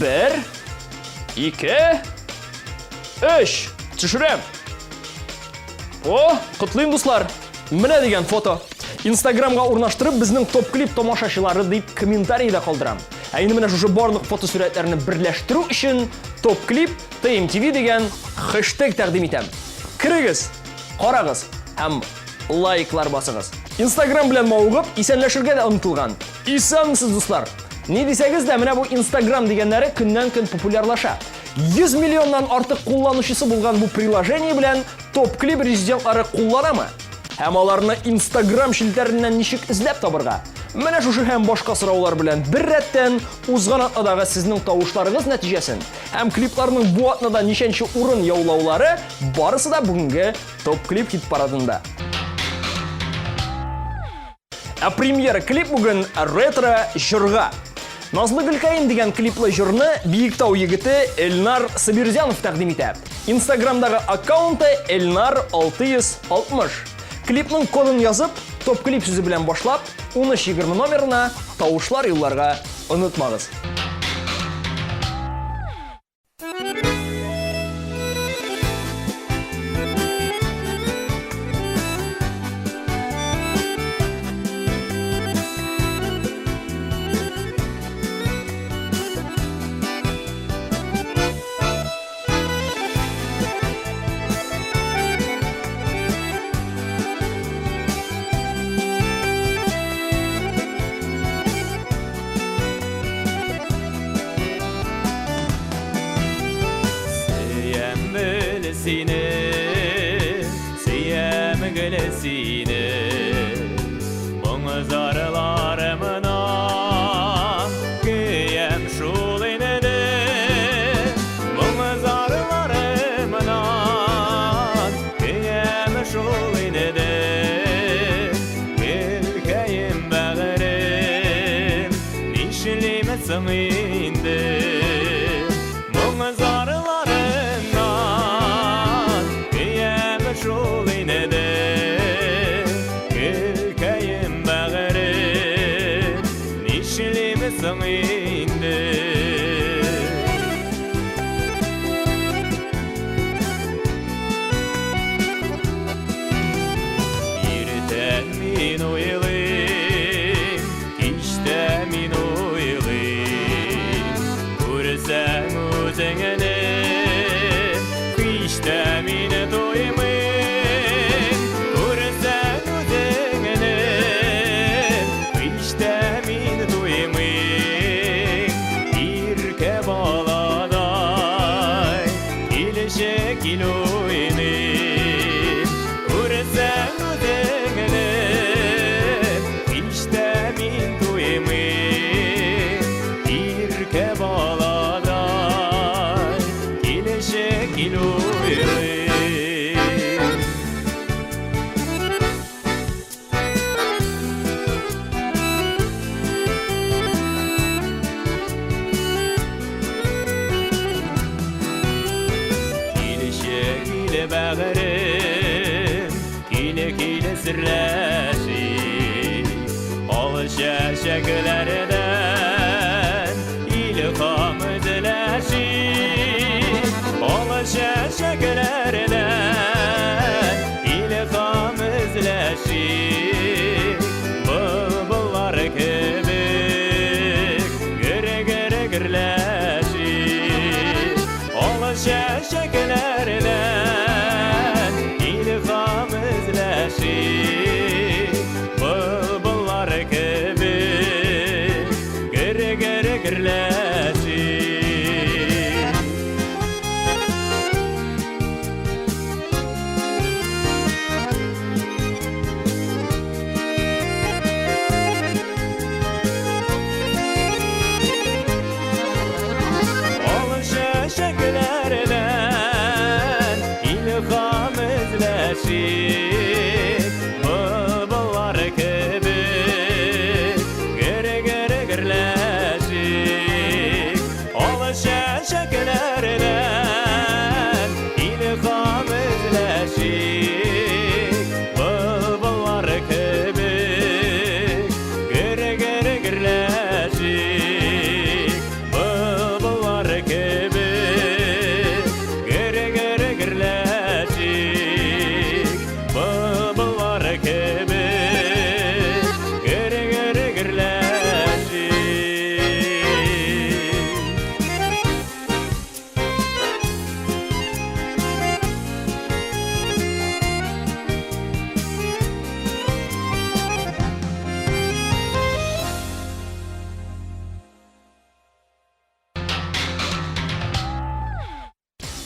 Бер, ике, өч. Төшерәм. О, котлыйм, дуслар. Менә дигән фото. Инстаграмга урнаштырып, безнең топ-клип тамашачылары дип комментарий да калдырам. Ә инде менә шушы барлык фотосурәтләрне берләштерү өчен топ-клип TMTV дигән хэштег тәкъдим итәм. Керегез, карагыз һәм лайклар басыгыз. Инстаграм белән мавыгып, исәнләшергә дә онытылган. Исәнмесез, дуслар! Ни дисәгез дә, менә бу Инстаграм дигәннәре көннән-көн популярлаша. 100 миллионнан артык кулланучысы булган бу приложение белән топ-клип резидентлары кулланамы? Һәм аларны Инстаграм челтәреннән ничек эзләп табырга? Менә шушы һәм башка сораулар белән бер рәттән узган атнадагы сезнең тавышларыгыз нәтиҗәсен һәм клипларның бу атнада ничәнче урын яулаулары барысы да бүгенге топ-клип хит-парадында. Ә премьера клип бүген ретро җырга. Назлы гөлкәем дигән клиплы җырны Биектау егете Эльнар Сабирзянов тәкъдим итә. Инстаграмдагы аккаунты Эльнар 660. Клипның кодын язып, топ-клип сүзе белән башлап, 1320 номерына тавышлар юлларга онытмагыз. Сөям гел сине, сөям гел сине. Моң зарларымнан көям шул инде. Моң зарларымнан көям шул инде. Гөлкәем бәгырем, нишлим соң инде? Моң зарларыннан көям шул инде. Гөлкәем бәгырем, нишлим соң инде? Иртән мин уйлыйм, кичтә мин уйлыйм. Күрсәң үзеңне, һич тә мин туймыйм. Күрсәң үзеңне, һич тә мин туймыйм. Иркә баладай, килеше кил уйныйм. Күрсәң үзеңне, һич тә мин туймыйм. Иркә баладай, килеше кил уйныйм. Килеше киле бәгырем, киле киле серләшик. Ал чәчәкләрдән илһам эзләшик. Ал чәчәкләрдән илһам эзләшик. Былбыллар кебек гөр-гөр гөрләшик. Ал чәчәкләрдән илһам эзләшик. Былбыллар кебек гөр-гөр гөрләшик. Ал чәчәкләрдән илһам эзләшик, Былбыллар кебек гөр-гөр гөрләшик. Ал чәчәкләрдән илһам эзләшик, Былбыллар кебек гөр-гөр гөрләшик. Былбыллар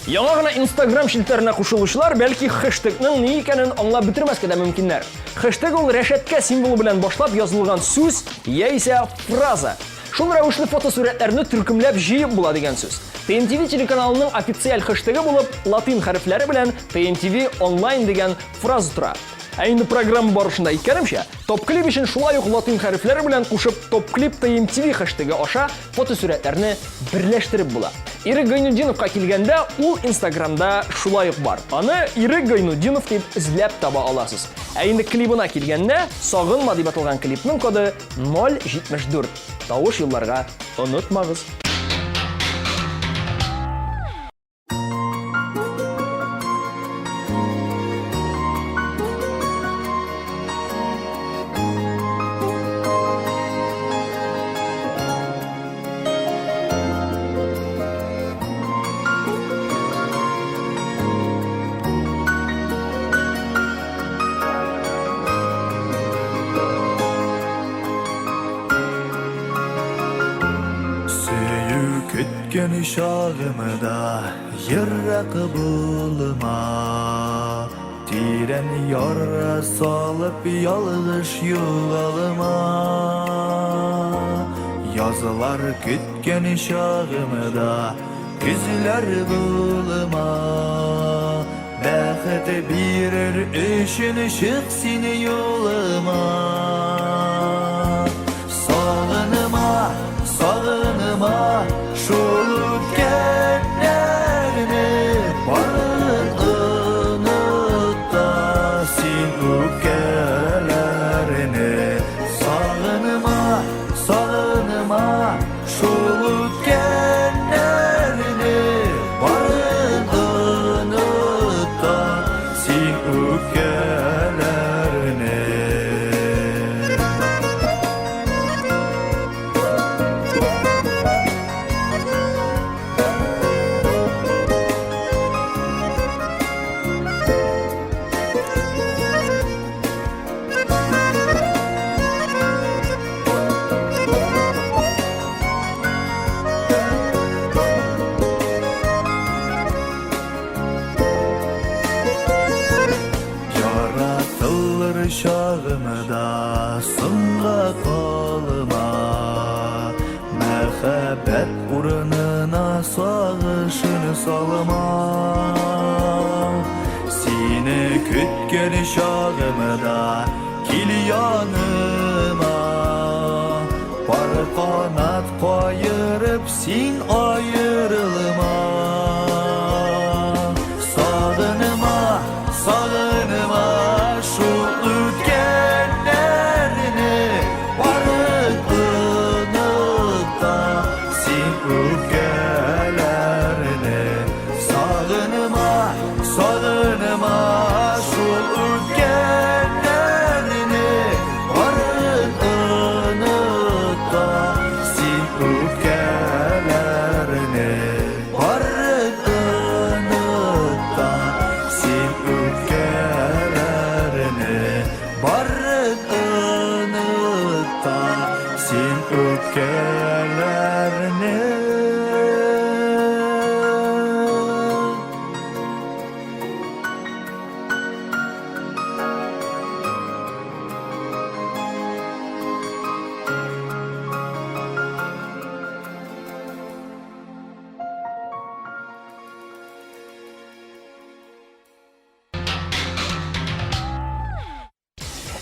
Яңа гына Instagram челтәренә кушылучылар бәлки хэштегның ни икәнен аңлап бетермәскә дә мөмкиннәр. Хэштег ул рәшәткә символы белән башлап язылган сүз яисә фраза. Шул рәвешле фотосурәтләрне төркемләп җыеп була дигән сүз. TMTV телеканалының официаль хэштегы булып латин хәрефләре белән TMTV онлайн дигән фраза тора. Ә инде программа барышында әйткәнемчә, Топ-клип өчен шулай ук латин хәрефләре белән кушып Топ-клип TMTV хэштегы аша фотосурәтләрне берләштереп була. Ирек Гайнутдиновка килгәндә, ул Инстаграмда шулай ук бар. Аны Ирек Гайнутдинов дип эзләп таба аласыз. Ә инде клибына килгәндә, Сагынма дип аталган клипның коды 074. Тавыш юлларга онытмагыз. Сөю көткән чагымда ерак булма. Тирән яра салып ялгыш югалма. Язлар көткән чагымда көзләр булма. Бәхет бирер өчен чык син юлыма. Сагынма, сагынма шул үткәннәрне, барын оныт та син үпкәләрне. Сагынма, сагынма шул үткәннәрне, барын оныт та син үпкәләрне. Яратылыр чагымда соңга калма. Мәхәббәт урынына сагышын салма. Сине көткән чагымда кил яныма. Пар канат каерып син аерылма. Сагынма, сагынма шул үткәннәрне, барын оныт та син үпкәләрне. Сагынма, сагынма шул үткәннәрне, барын оныт та син үпкәләрне. Барын оныт та син үпкәләрне. Барын оныт та син үпкәләрне.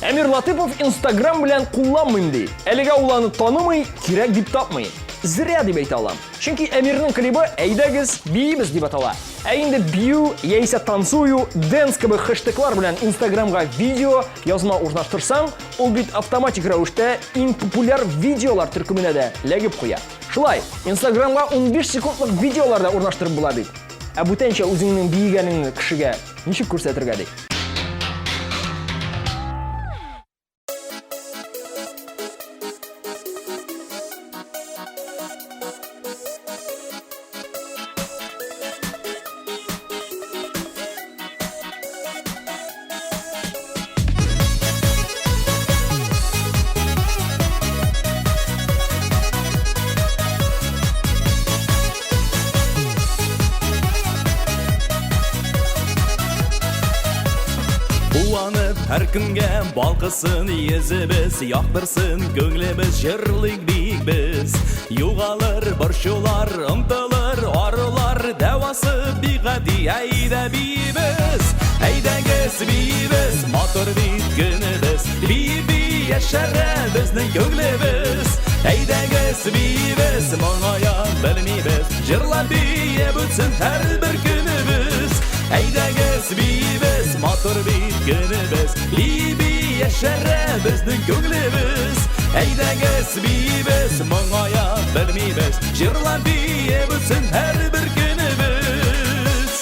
Әмир Латыпов Инстаграм белән кулланмыйм ди. Әлегә ул аны танымый, кирәк дип тапмый. Зря дип әйтә алам. Чөнки Әмирнең клибы Әйдәгез, биибез дип атала. Ә инде бию яисә танцую, дэнс кебек хэштеглар белән Инстаграмга видео, язма урнаштырсаң, ул бит автоматик рәвештә иң популяр видеолар төркеменә дә ләгеп куя. Шулай, Инстаграмга 15 секундлык видеолар да урнаштырып була бит. Ә бүтәнчә үзеңнең биегәнеңне кешегә ничек күрсәтергә ди? һәркемгә балкысын йөзебез, яктырсын күңелебез, җырлыйк биик без. Югалыр борчулар, онтылыр арулар, дәвасы бик гади, әйдә биибез. Әйдәгез биибез, матур бит көнебез, бии-бии яшәрә безнең күңелебез. Әйдәгез биибез, моңая белмибез, җырлап биеп үтсен һәрбер көнебез. Әйдәгез биибез, матур бит көнебез, бии-бии яшәрә безнең күңелебез. Әйдәгез биибез, моңая белмибез, җырлап биеп үтсен һәрбер көнебез.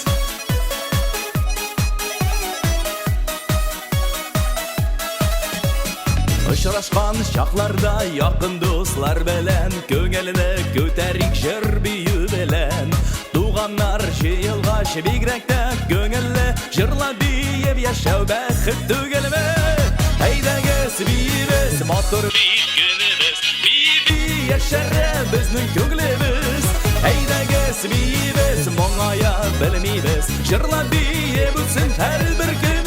Очрашкан чакларда якын дуслар белән күңелне күтәрик җыр бию белән. Туганнар җыелгач бигрәк тә күңелле җырлап биеп яшәү бәхет түгелме? Әйдәгез биибез, матур бит көнебез, бии-бии яшәрә безнең күңелебез. Әйдәгез биибез, моңая белмибез, җырлап биеп үтсен һәрбер көнебез.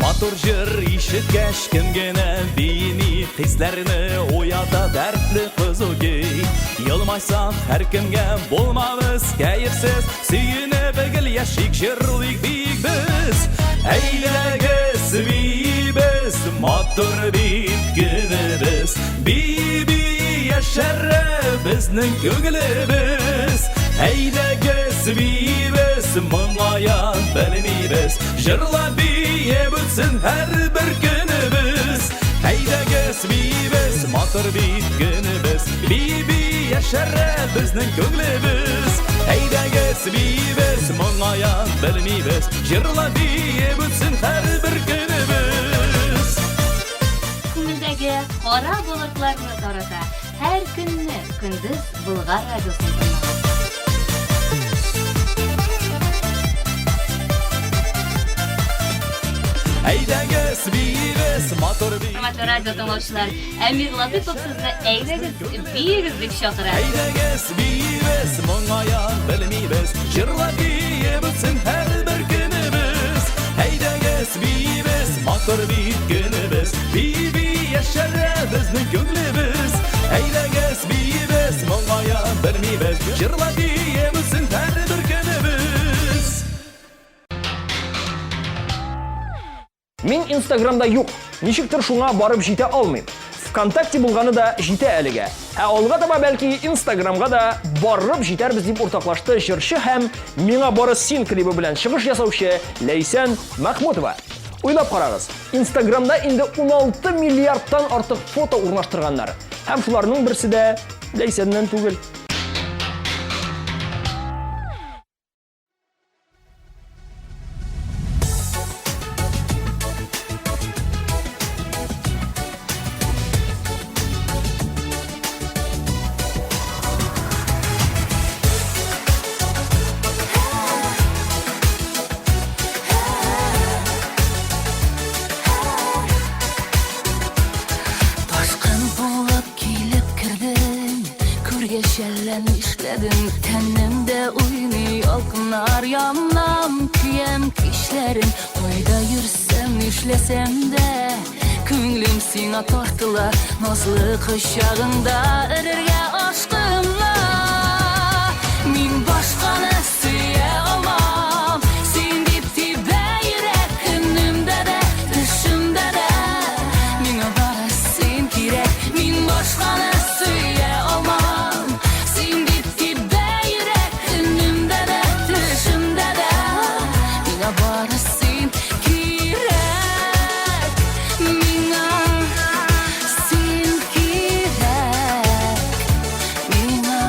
Матур җыр ишеткәч кем генә биеми, хисләрне уята дәртле кызу көй. Елмайсак һәркемгә булмабыз кәефсез, сөенеп гел яшик, җырлыйк биик без. Әйдәгез биибез, матур бит көнебез, бии-бии яшәрә безнең күңелебез. Әйдәгез биибез, моңая белмибез, җырлап биеп үтсен һәрбер көнебез. Әйдәгез биибез, матур бит көнебез, бии-бии яшәрә безнең күңелебез. Әйдәгез биибез, моңая белмибез, җырлап биеп үтсен һәрбер көнебез. Күңелдәге кара болытларны тарата. Һәр көнне көндез Болгар радиосын тыңлагыз. Әйдәгез биибез, матур бит. Хөрмәтле радио тыңлаучылар, Әмир Латыпов сезне әйдәгез, биегез дип чакыра. Әйдәгез биибез, моңая белмибез, җырлап биеп үтсен һәрбер көнебез. Әйдәгез биибез, матур бит көнебез, бии-бии яшәрә безнең күңелебез. Әйдәгез биибез, моңая белмибез, җырлап биеп үтсен һәрбер көнебез. Мин Инстаграмда юк. Ничектер шуңа барып җитә алмыйм. ВКонтакте булганы да җитә әлегә. Ә алга таба бәлки Инстаграмга да барып җитәрбез дип уртаклашты җырчы һәм Миңа бары син клибы белән чыгыш ясаучы Ләйсән Мәхмүтова. Уйлап карагыз, Инстаграмда инде 16 миллиардтан артык фото урнаштырганнар. Һәм шуларның берсе дә Ләйсәннән түгел. Ташкын булып килеп кердең, күргәч әллә нишләдең, тәнемдә уйный ялкыннар, янам, көям кичләрен, кайда йөрсәм, нишләсәм дә, күңелем сиңа тартыла, назлы кочагыңда эрергә ашкына. Мин башканы сөя алмам, син дип тибә йөрәк, көнемдә дә, төшемдә дә. Миңа бары син кирәк, мин башканы сөя алмам. Син дип тибә йөрәк, көнемдә дә, төшемдә дә. Миңа бары син кирәк, миңа син кирәк, миңа.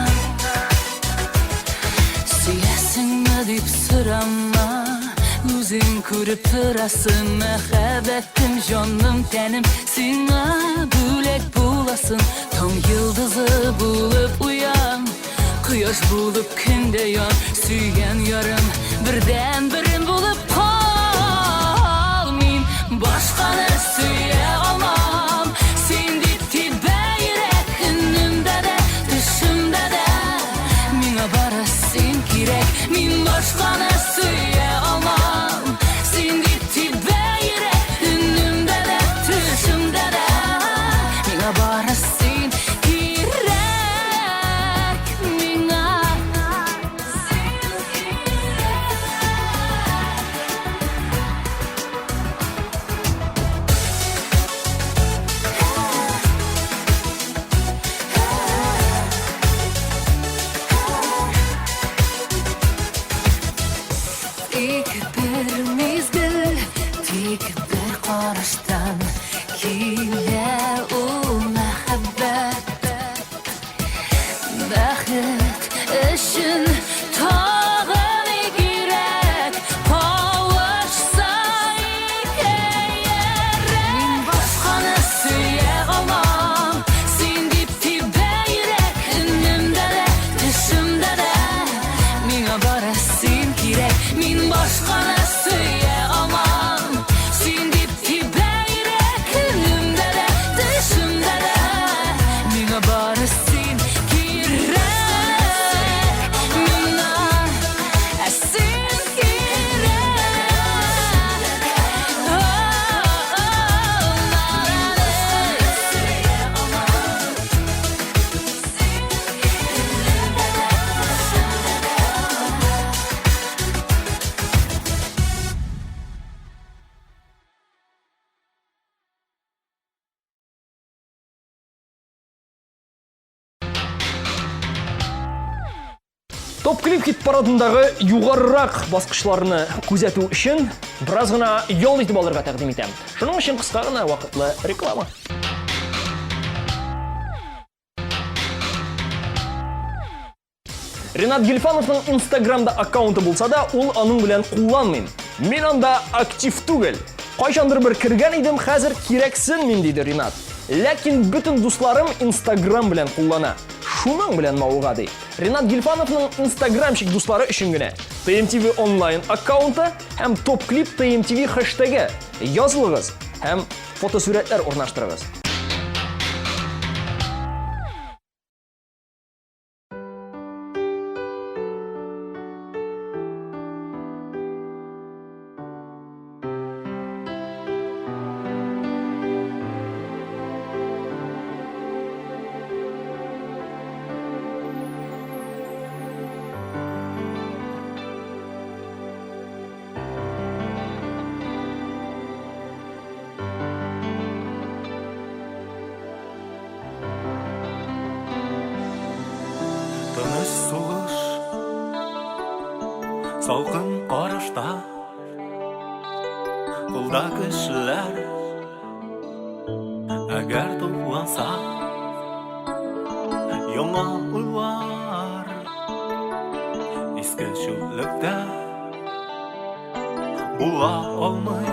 Сөясеңме дип сорама, үзең күреп торасың, мәхәббәтем, җаным, тәнем сиңа бүләк буласын. Таң йолдызы булып уян, кояш булып көндә ян, сөйгән ярым, бердән берем булып кал. Мин башканы сөя Топ-клип хит парадындагы югарырак баскычларны күзәтү өчен бераз гына ял итеп алырга тәкъдим итәм. Шуның өчен кыска гына вакытлы реклама. Ренат Гильфановның Инстаграмда аккаунты булса да, ул аның белән кулланмыйм. Мин анда актив түгел. Кайчандыр бер кергән идем, хәзер кирәксенмим, диде Ренат. Ләкин бөтен дусларым Инстаграм белән куллана. Шуның белән мавыга, ди. Ренат Гильфановның инстаграмщик дуслары өчен генә TMTV онлайн аккаунты һәм топ-клип TMTV хэштеге. Язылыгыз һәм фотосурәтләр урнаштырыгыз. Тыныч сулыш, салкын карашта, Кулда кешеләр, әгәр тупланса, Яңа уйлар, иске чүплектә була алмый.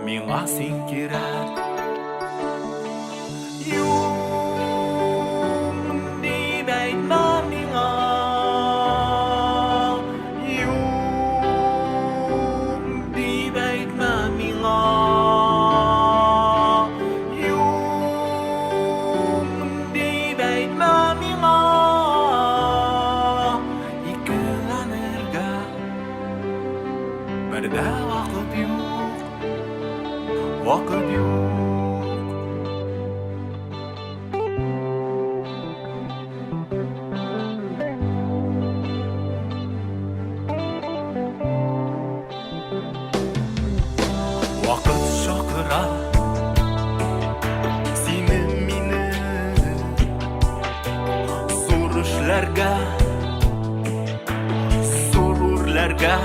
Миңа син кирәк. Юк, дип әйтмә миңа. Юк, дип әйтмә миңа. Юк, дип әйтмә миңа. Икеләнергә Бер дә вакыт юк, вакыт юк. Вакыт чакыра сине мине зур эшләргә. Зур үрләргә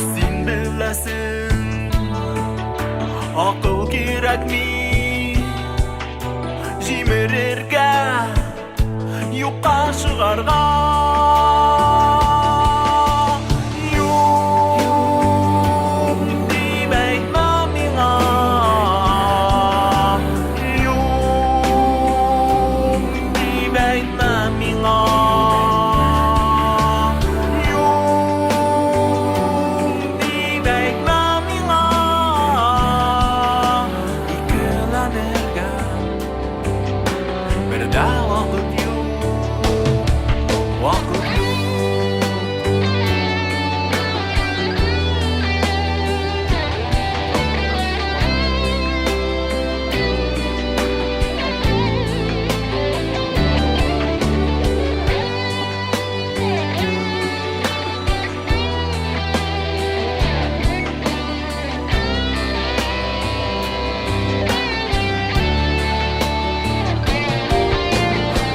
Син беләсең Акыл кирәкми Җимерергә Юкка чыгарга Юк дип әйтмә миңа Юк дип әйтмә миңа Юк дип әйтмә миңа Икеләнергә бер дә вакыт юк, вакыт юк.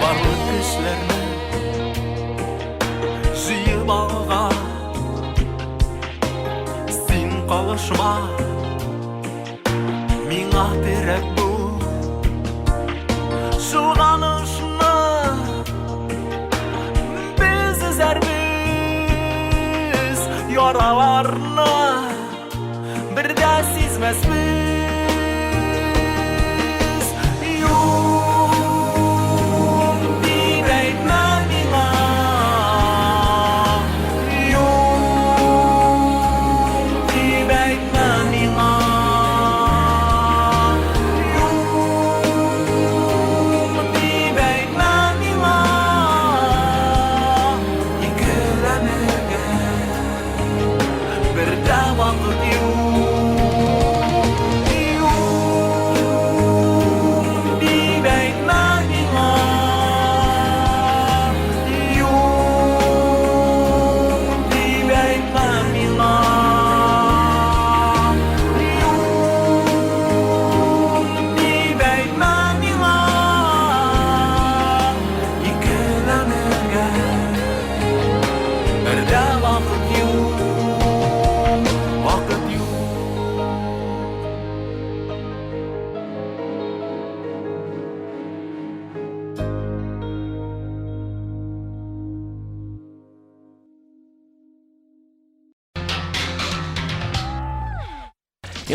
Барлык көчләрне җыеп алга Син калышма Миңа терәк бул Чолганышны без өзәрбез Яраларны бер дә сизмәсбез Юк дип әйтмә миңа Юк дип әйтмә миңа Юк дип әйтмә миңа Икеләнергә бер дә вакыт юк.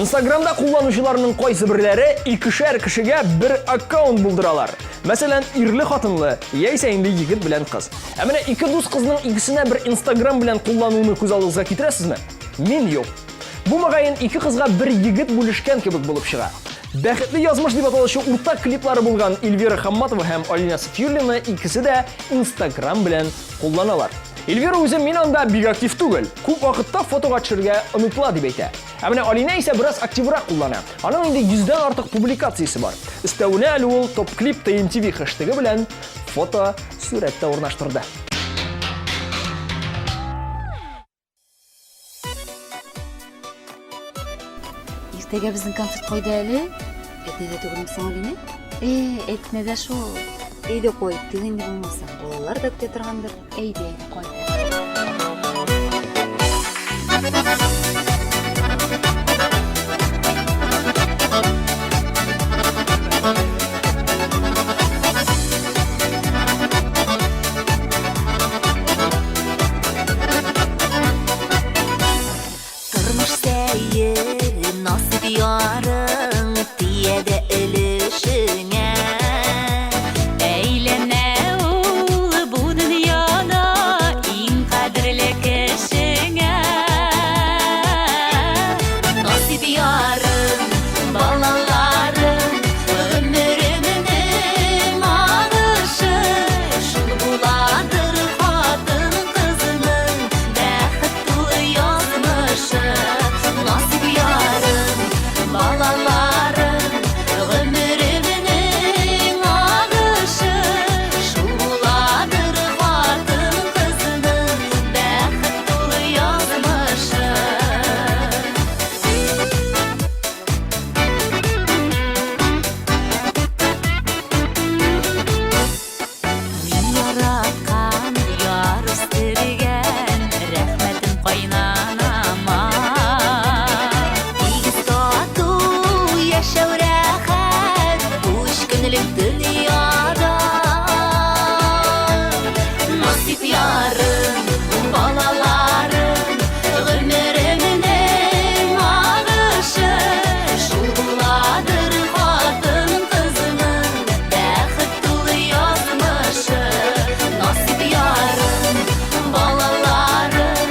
Инстаграмда кулланучыларның кайсыберләре икешәр кешегә бер аккаунт булдыралар. Мәсәлән, ирле-хатынлы, яисә инде егет белән кыз. Ә менә ике дус кызның икесенә бер Инстаграм белән куллануны күз алдыгызга китерәсезме? Мин юк. Бу мөгаен ике кызга бер егет бүлешкән кебек булып чыга. Бәхетле язмыш дип аталучы уртак клиплары булган Эльвира Хамматова һәм Алинә Сафиуллина икесе дә Инстаграм белән кулланалар. Эльвира үзе мин анда бик актив түгел, күп вакытта фотога төшергә онытыла дип әйтә. Ә менә Алинә исә бераз активрак куллана. Аның инде йөздән артык публикациясе бар. Өстәвенә әле ул TopClip TMTV хэштегы белән фото сурәт тә урнаштырды. Иртәгә безнең концерт кайда әле? Әтнәдә түгелме соң, Алинә? Э, Әтнәдә шул. Әйдә кайттык инде булмаса. Балалар да көтә торгандыр. Әйдә, әйдә, кайт. Тормыш сәер, насыйп ярың тия дә өлешеңә. Әйләнә ул бу дөньяда иң кадерле кешеңә. Насыйп ярың, балаларың, гомеремнең агышы. Шул буладыр хатын-кызның бәхет тулы язмышы. Насыйп ярым, балаларым, гомеремнең агышы. Шул буладыр хатын-кызның бәхет тулы язмышы. Мин яраткан, яр үстергән, рәхмәтем кайнанама. Тигез тату яшәү рәхәт, бу өч көнлек дөньяда. Насыйп ярым, балаларым, гомеремнең агышы. Шул буладыр хатын-кызның бәхет тулы язмышы. Насыйп ярым, балаларым,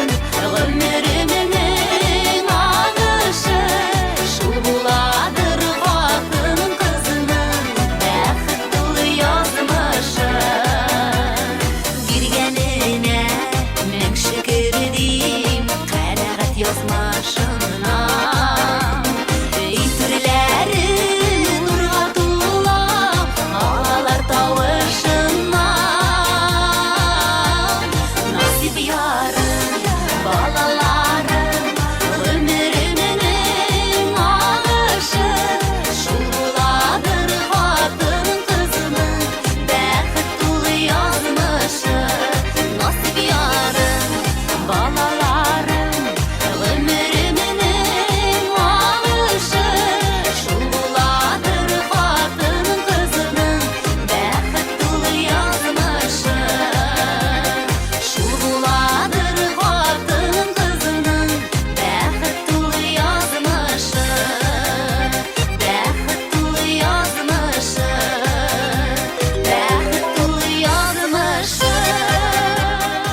гомеремнең агышы. Шул буладыр хатын-кызның бәхет тулы язмышы. Биргәненә мең шөкер дим, канәгать язмышымнан. Өй түрләре нурга тула, балалар тавышыннан. Насыйп ярым, балаларым, гомеремнең агышы. Шул буладыр хатын-кызның бәхет тулы язмышы. Насыйп ярым, балаларым, гомеремнең агышы. Шул буладыр хатын-кызның бәхет тулы язмышы. Шул буладыр хатын-кызның бәхет тулы язмышы. Бәхет тулы язмышы. Бәхет тулы язмышы.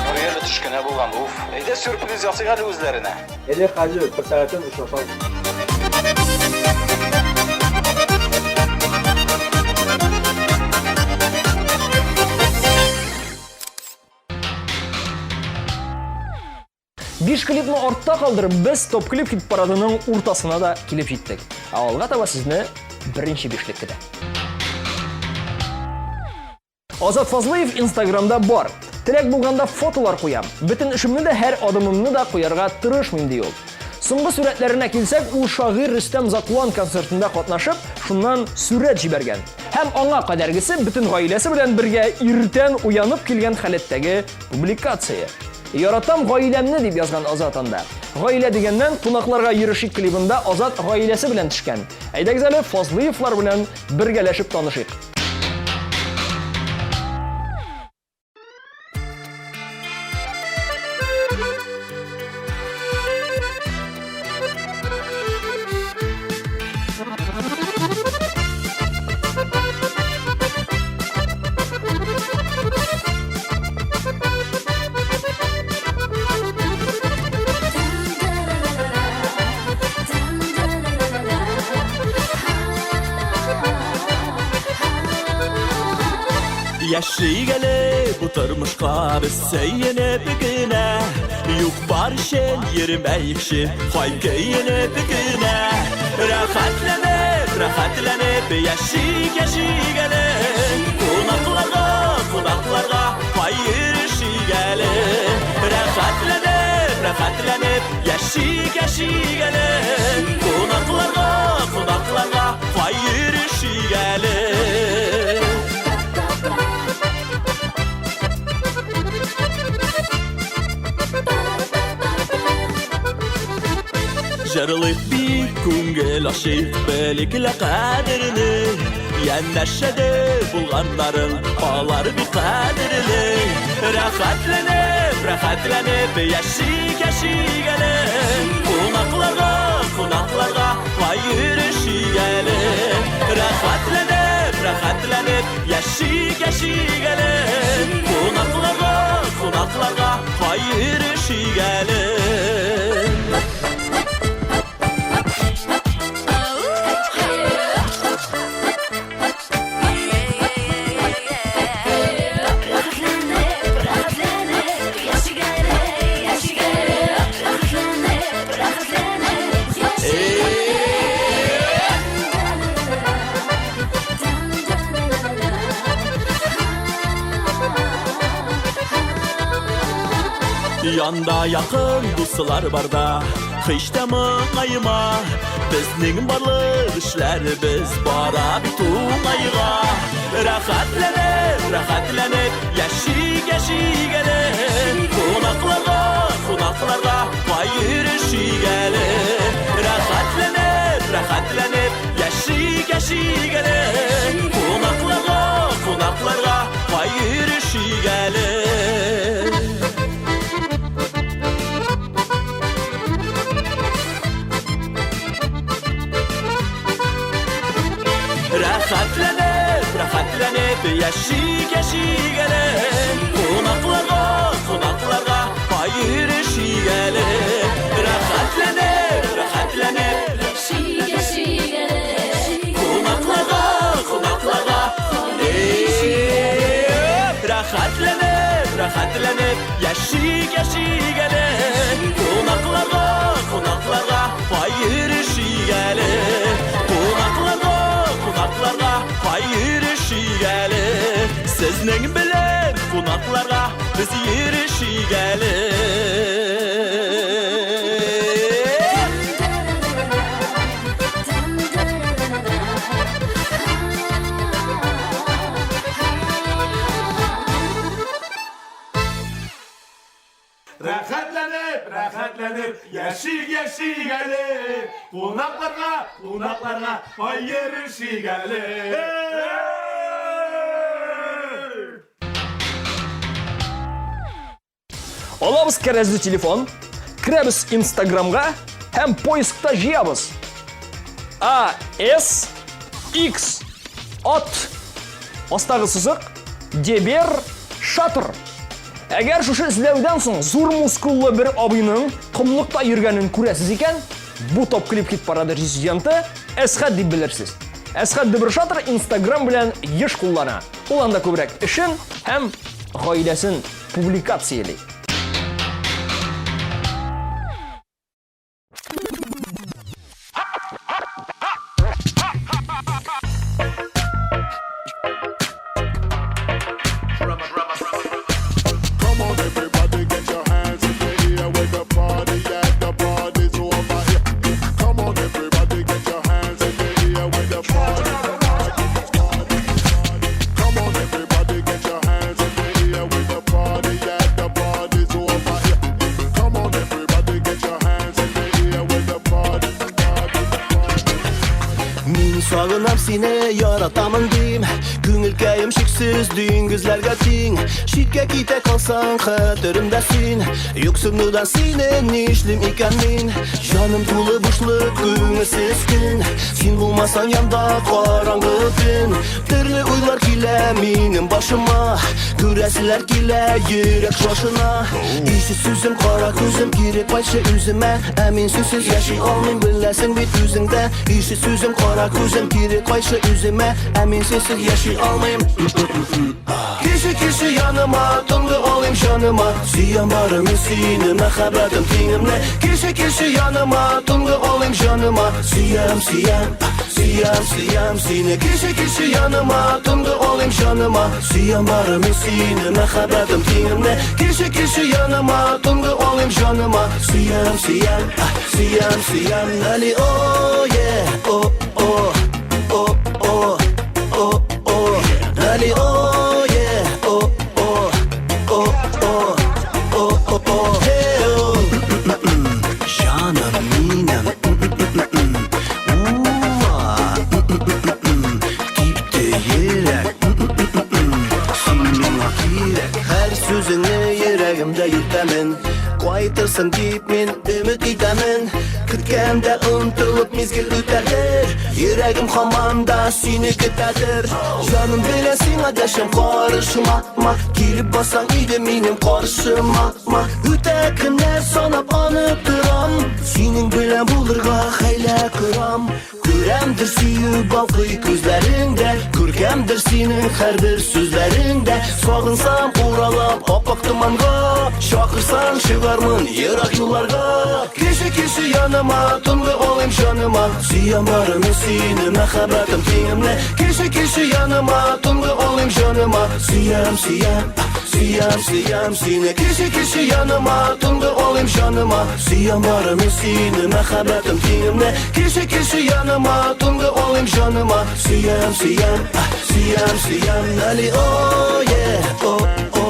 Нурия төш кенә булган, уф. Әйдә сюрприз ясыйк әле үзләренә. Әле хәзер бер сәгатьтән очрашабыз. Биш клипны артта калдырып, без топ-клип хит парадының уртасына да килеп җиттек. Ә алга таба сезне беренче бишлек көтә. Азат Фазлыев Инстаграмда бар. Теләк булганда фотолар куям. Бөтен эшемне дә, һәр адымымны да куярга тырышмыйм, ди ул. Соңгы сурәтләренә килсәк, ул шагыйрь Рөстәм Закуан концертында катнашып, шуннан сурәт җибәргән. Һәм аңа кадәргесе бөтен гаиләсе белән бергә иртән уянып килгән халәттәге публикация. Яратам гаиләмне, дип язган Азат анда. Гаилә дигәннән, кунакларга йөрешик клибында Азат гаиләсе белән төшкән. Әйдәгез әле Фазлыевлар белән бергәләшеп танышыйк. Яшик әле бу тормышка без сөенеп кенә. Юк бар өчен йөрмәекче, хай көенеп кенә. Рәхәтләнеп, рәхәтләнеп яшик, яшик әле. Кунакларга, кунакларга хай йөрешик әле. Рәхәтләнеп, рәхәтләнеп яшик, яшик әле. Кунакларга, кунакларга хай йөрешик әле. Җырлыйк бик күңел ачыйк, белик лә кадерне. Янәшәдә булганнарың, алар бик кадерле. Рәхәтләнеп, рәхәтләнеп яшик, яшик әле. Кунакларга, кунакларга пай йөрешик әле. Рәхәтләнеп, рәхәтләнеп яшик, яшик әле. Кунакларга, кунакларга пай йөрешик әле. Рәхәтләнеп, рәхәтләнеп, яшик әле, яшик әле. Рәхәтләнеп, рәхәтләнеп, яшик Янда якын дуслар барда һич тә моңайма. Безнең барлык эшләребез бара бит уңайга. Рәхәтләнеп, рәхәтләнеп яшик, яшик әле. Кунакларга, кунакларга пай йөрешик әле. Рәхәтләнеп, рәхәтләнеп яшик, яшик әле. Кунакларга, кунакларга пай йөрешик әле. Рәхәтләнеп, рәхәтләнеп яшик, яшик әле. Кунакларга, кунакларга пай йөрешик әле. Рәхәтләнеп, рәхәтләнеп Яшик, яшик әле. Кунакларга, кунакларга Рәхәтләнеп, рәхәтләнеп яшик, яшик әле. Кунакларга, кунакларга пай йөрешик әле. Кунакларга, кунакларга пай йөрешик әле. Сезнең белән кунакларга без йөрешик әле. Рәхәтләнеп, рәхәтләнеп, яшик, яшик әле. Кунакларга, кунакларга пай йөрешик әле. Алабыз кәрәзле телефон, керәбез Инстаграмга һәм поискта җыябыз. А, С, X, От, астагы сызык, Дебер, Шатр. Әгәр шушы эзләүдән соң зур мускуллы бер абыйның комлыкта йөргәнен күрәсез икән, бу топ-клип хит парады резиденты Әсхәт дип белерсез. Әсхәт Дебершатр Инстаграм белән еш куллана. Ул анда күбрәк эшен һәм гаиләсен публикацияли. Come on, everybody, get your hands in the air with the party at the party's over here. Come on, everybody, get your hands in the air with the party. Come on, everybody, get your hands in the air with the party at the party's over here. Come on, everybody, get your hands in the air with the party. Мин сагынам сине, яратамын дим. Күңелкәем чиксез диңгезләргә тиң. Читкә китә калсаң, хәтеремдә син. Юксынудан сине нишлим икән мин? Җаным тулы бушлык, күңелсез көн. Син булмасаң янда караңгы төн. Төрле уйлар килә минем башыма. Күрәселәр килә йөрәк шашына. Ишет сүзем, кара күзем, кире кайтчы үземә. Ә мин сүзсез яши алмыйм, беләсең бит үзең дә. Ишет сүзем, кара күзем, кире кайтчы үземә. Ә мин сүзсез яши алмыйм. Килче, килче яныма, тынгы алыйм җаныма. Сөям бары мин сине, мәхәббәтем тиңемне. Килче, килче яныма, тынгы алыйм җаныма. Сөям, сөям, сөям, сөям сине. Килче, килче яныма, тынгы алыйм җаныма. Сөям бары мин сине, мәхәббәтем тиңемне. Килче, килче яныма, тынгы алыйм җаныма. Сөям, сөям, сөям, сөям. Али, о, е, о, о, о, о, о, о. Али, о, е, о, о, о, о, о, о, о. Hey, о. Җаным минем, Уа, Типте йөрәк, Син миңа кирәк. Һәр сүзеңне йөрәгемдә йөртәмен. Кайтырсың дип мин өмет итәмен. Көткәндә онтылып мизгел үтәдер. Йөрәгем һаман да сине көтәдер. Җаным белән сиңа дәшәм, карышма, ма. Килеп бассаң иде минем каршыма, ма. Үтә көннәр санап аны торам. Синең белән булырга хәйлә корам. Күрәмдер сөю балкый күзләреңдә, Күркәмдер синең һәрбер сүзләреңдә. Сагынсам уралап ап-ак томанга, Чакырсаң чыгармын ерак юлларга. Килче, килче яныма, тынгы алыйм җаныма. Сөям бары мин сине, мәхәббәтем тиңемне. Килче, килче яныма, тынгы алыйм җаныма. Сөям, сөям, сөям, сөям сине. Килче, килче яныма, тынгы алыйм җаныма. Сөям бары мин сине, мәхәббәтем тиңемне. Килче, килче яныма, тынгы алыйм җаныма. Сөям, сөям, сөям, сөям. Али, о, е, о, о,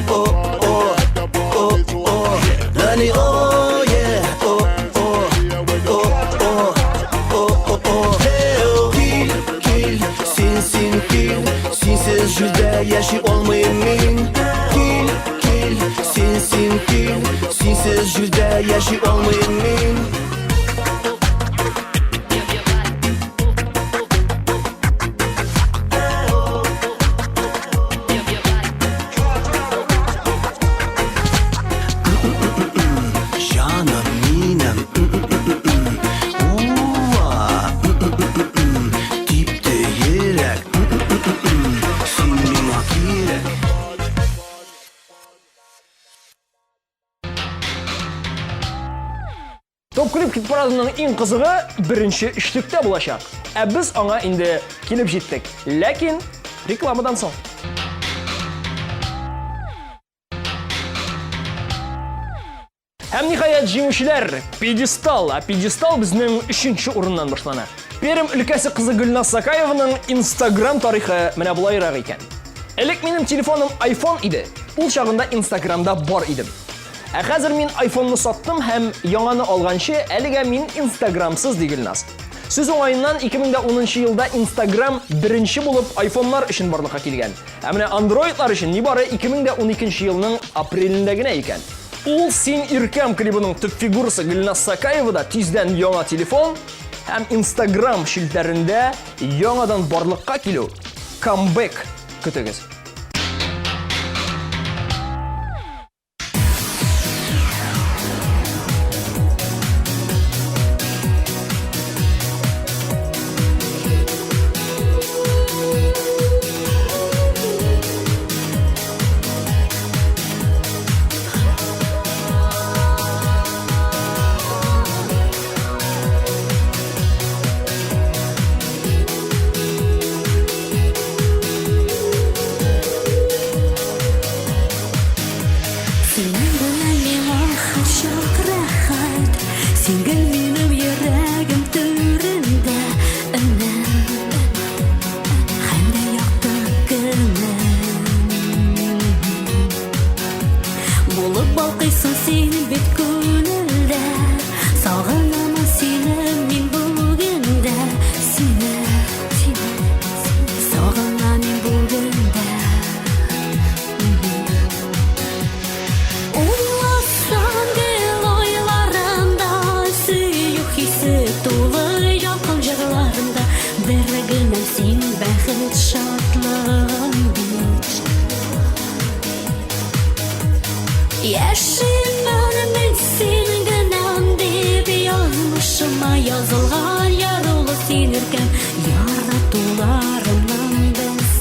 о, о, о, о. Али, о, е, о, о, о, о, о, о, о. Hey, о. Кил, кил, син, син, кил. Синсез җирдә яши алмыйм мин. Кил, кил, син, син, кил. Синсез җирдә яши алмыйм мин. Җаным минем, Уа, Типте йөрәк, Син миңа кирәк. Топ-клип хит-парадының иң кызыгы беренче өчлектә булачак. Ә без аңа инде килеп җиттек. Ләкин рекламадан соң. Һәм ниһаять җиңүчеләр пьедестал. Ә пьедестал безнең өченче урыннан башлана. Пермь өлкәсе кызы Гөлназ Сакаеваның Инстаграм тарихы менә болайрак икән. Элек минем телефоным iPhone иде. Ул чагында Инстаграмда бар идем. Ә хәзер мин айфонны саттым һәм яңаны алганчы, әлегә мин инстаграмсыз, ди Гөлназ. Сүз уңаеннан, 2010 елда Инстаграм беренче булып айфоннар өчен барлыкка килгән. Ә менә андроидлар өчен нибары 2012 елның апрелендә генә икән. Ул Син иркәм клибының төп фигурасы Гөлназ Сакаева да тиздән яңа телефон һәм Инстаграм челтәрендә яңадан барлыкка килү, камбэк көтегез. Синең белән миңа һәрчак рәхәт, Син гел минем йөрәгем түрендә, Өнем һәм дә якты көнем. Булып балкыйсың син бит күңелдә, Сагынамын сине мин бүген дә, Сине, сине, сагынам мин бүген дә. Уйласам гел уйларымда, Сөю хисе тулы ялкын җырларымда, Бер генәм син бәхет шатлыгым бит. Яшимен мин син генәм дип, Язмышыма язылган ярулы син иркәм, Яратуларымның берсе.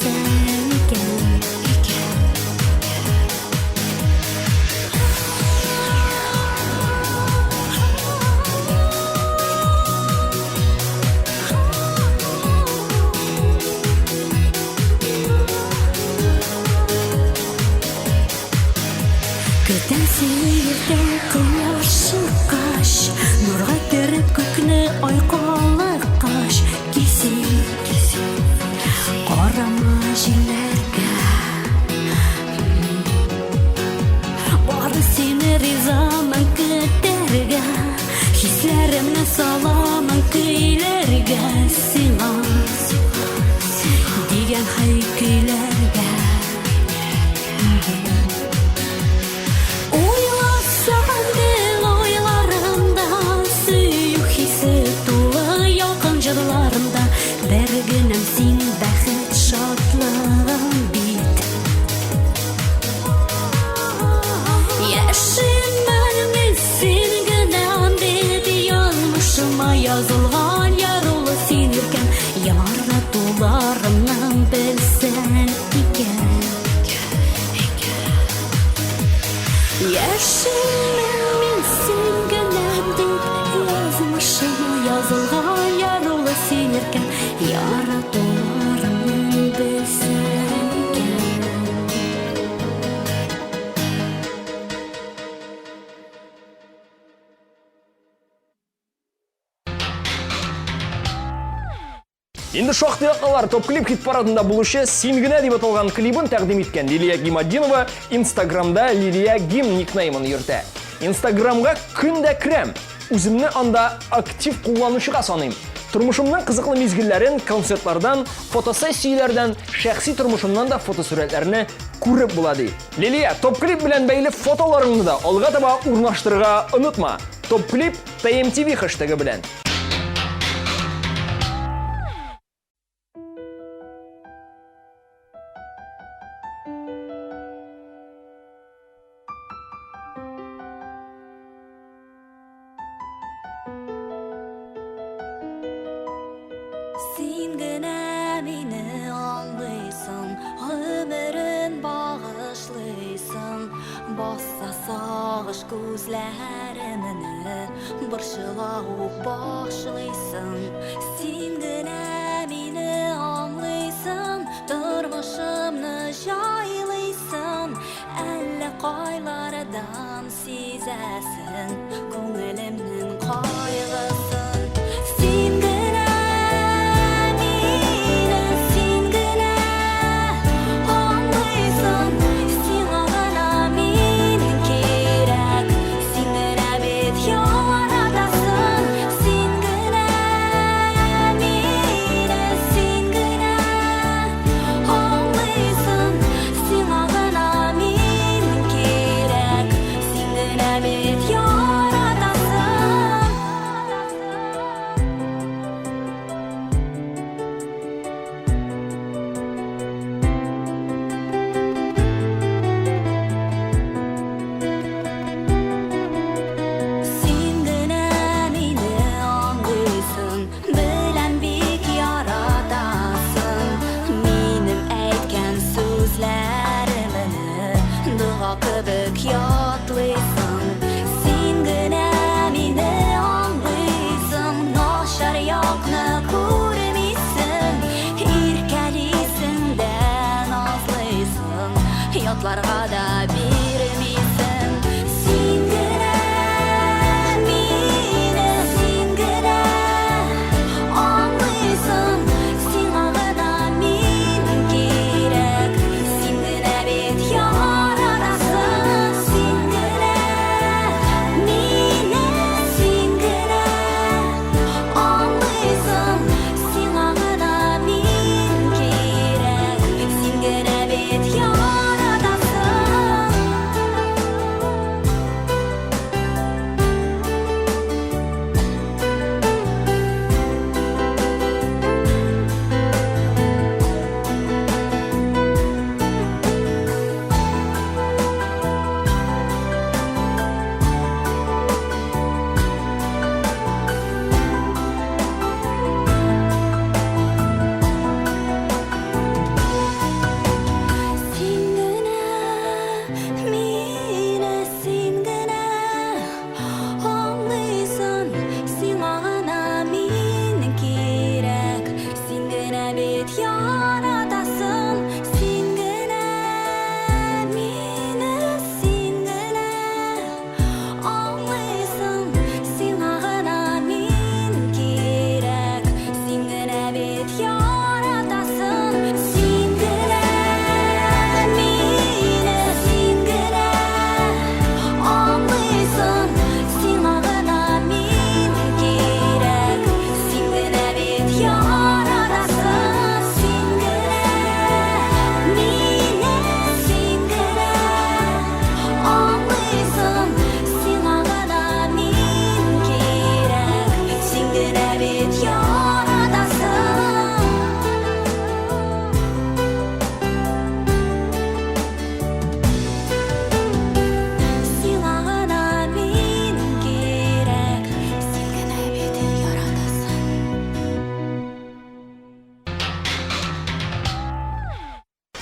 һәй көйләргә. Уйласам гел уйларымда, сөю хисе тулы ялкын җырларымда, бер генәм син бәхет шатлыгым бит. Яшимен мин син генәм дип, язмышыма язылган ярулы син иркәм, яратуларымның белсәң икән. Яшимен мин син генәм дип, язмышыма язылган ярулы син иркәм, яратуларымның белсәң икән. Инде шактый атналар топ-клип хит-парадында булучы Син генә дип аталган клибын тәкъдим иткән Лилия Гиматдинова Инстаграмда Лилия Гим никнеймын йөртә. Инстаграмга көн дә керәм. Үземне анда актив кулланучыга саныйм. Тормышымның кызыклы мизгелләрен, концертлардан, фотосессияләрдән, шәхси тормышымнан да фотосурәтләрне күреп була, ди. Лилия, топ-клип белән бәйле фотоларыңны да алга таба урнаштырырга онытма. Топ-клип TMTV хэштегы белән. Син генә мине аңлыйсың, гомерен багышлыйсың. Баса сагыш күзләремне, борчыла ук башлыйсың. Син генә мине аңлыйсың, тормышымны җайлыйсың. Әллә кайлардан сизәсең күңелемнең кайгысын. Син генә мине, син генә аңлыйсың, сиңа гына мин кирәк. Син генә бит яратасың, син генә мине, син генә аңлыйсың, сиңа гына мин кирәк. Син генә бит яратасың. Син генә мине аңлыйсың, беләм бик яратасың. Минем әйткән сүзләремне дога кебек ятлыйсың. Син генә мине аңлыйсың, начар якны күрмисең, иркәлисең дә назлыйсың, ятларга да бирмисең. Син генә мине, син генә аңлыйсың, сиңа гына мин кирәк. Син генә бит яратасың, син генә мине, син генә аңлыйсың, сиңа гына мин кирәк. Син генә бит яратасың. Син генә мине, син генә аңлыйсың, сиңа гына мин кирәк. Син генә бит яратасың, син генә мине, син генә аңлыйсың, сиңа гына мин кирәк. Син генә бит яратасың, син генә мине, син генә аңлыйсың, сиңа гына мин кирәк. Син генә бит яратасың, син генә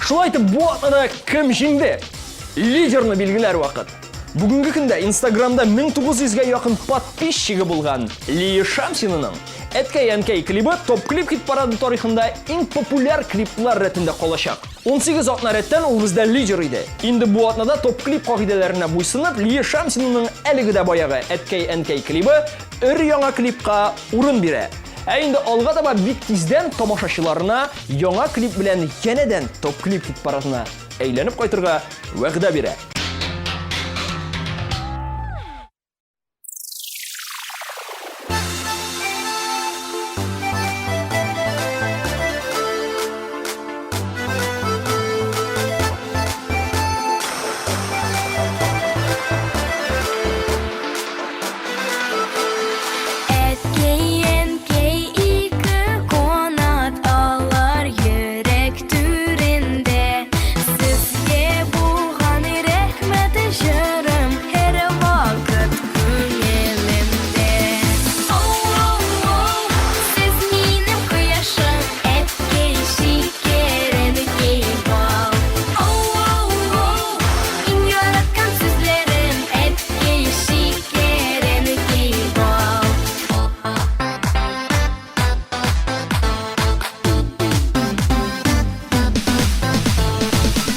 Шулай итеп, бу атнада кем җиңде? Лидерны билгеләр вакыт. Бүгенге көндә Инстаграмда 1900 гә якын подписчигы булган Лия Шамсинаның Әткәй-әнкәй клибы топ-клип хит-парады тарихында иң популяр клиплар рәтендә калачак. 18 атна рәттән ул бездә лидер иде. Инде бу атнада топ-клип кагыйдәләренә буйсынып, Лия Шамсинаның әлеге дә баягы Әткәй-әнкәй клибы өр-яңа клипка урын бирә. Ә инде алга таба бик тиздән тамашачыларына яңа клип белән янәдән топ-клип хит-парадына әйләнеп кайтырга вәгъдә бирә. Әткәй-әнкәй ике канат алар йөрәк түрендә. Сезгә булган рәхмәт җырым һәрвакыт күңелемдә. Оу-оу-оу, сез минем кояшым, әткәй шикәр, әнкәй бал. Оу-оу-оу, иң яраткан сүзләрем, әткәй шикәр, әнкәй бал.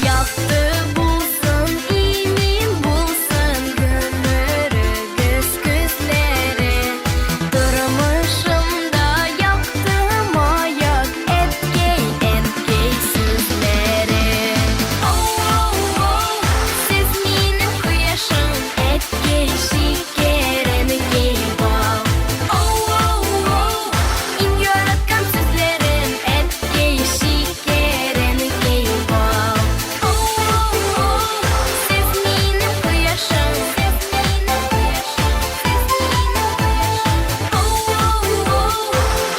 Якты булсын, имин булсын гомерегез көзләре. Тормышымда якты маяк, әткәй, әнкәй сүзләре. Оу-оу-оу, сез минем кояшым, әткәй, шикәр, әнкәй, бал. Оу-оу-оу, иң яраткан сүзләрем, әткәй, шикәр, әнкәй, бал. Оу-оу-оу, сез минем кояшым, сез минем кояшым, сез минем кояшым. Оу-оу-оу,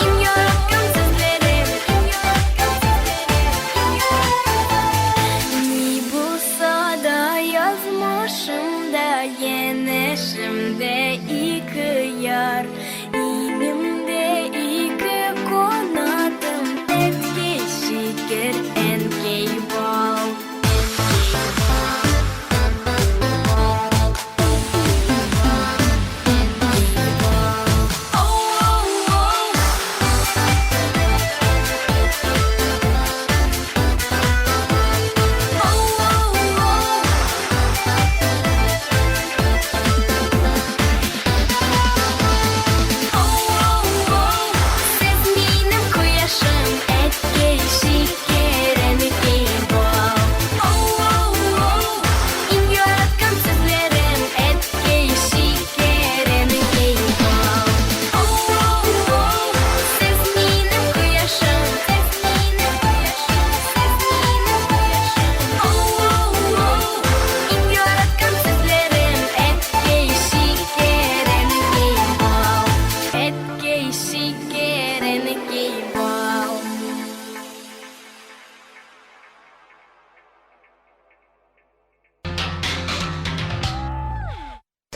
иң яраткан сүзләрем, иң яраткан сүзләрем, иң яраткан сүзләрем. Ни булса да язмышымда, янәшемдә ике яр. Иңемдә ике канатым, әткәй шикәр, әнкәй бал. Оу-оу-оу. Оу-оу-оу. Оу-оу-оу, сез минем кояшым, әткәй, шикәр, әнкәй, бал. Оу-оу-оу, иң яраткан сүзләрем, әткәй, шикәр, әнкәй, бал. Оу-оу-оу, сез минем кояшым, сез минем кояшым, сез минем кояшым. Оу-оу-оу, иң яраткан сүзләрем, әткәй, шикәр, әнкәй, бал. Әткәй, шикәр, әнкәй, бал.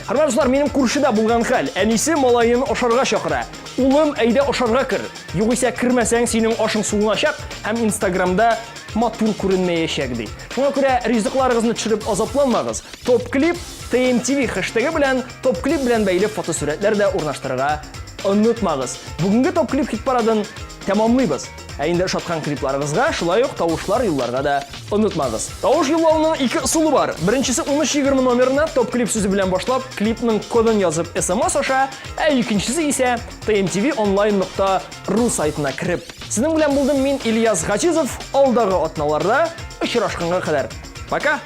Хөрмәтле дуслар, минем күршедә булган хәл. Әнисе малаен ашарга чакыра. Улым, әйдә ашарга кер. Югыйсә кермәсәң, синең ашың суыначак һәм Инстаграмда матур күренмәячәк, ди. Шуңа күрә ризыкларыгызны төшереп азапланмагыз. Топ-клип TMTV хэштеге белән топ-клип белән бәйле фотосурәтләр дә урнаштырырга онытмагыз. Бүгенге топ-клип хит-парадын тәмамлыйбыз. Ә инде ошаткан клипларыгызга шулай ук тавышлар юлларга да онытмагыз. Тавыш юллауның ике ысулы бар. Беренчесе 1320 номерына топ-клип сүзе белән башлап, клипның кодын язып SMS аша, ә икенчесе исә tmtvonline.ru сайтына кереп. Сезнең белән булдым мин Ильяс Газизов. Алдагы атналарда очрашканга кадәр. Пока!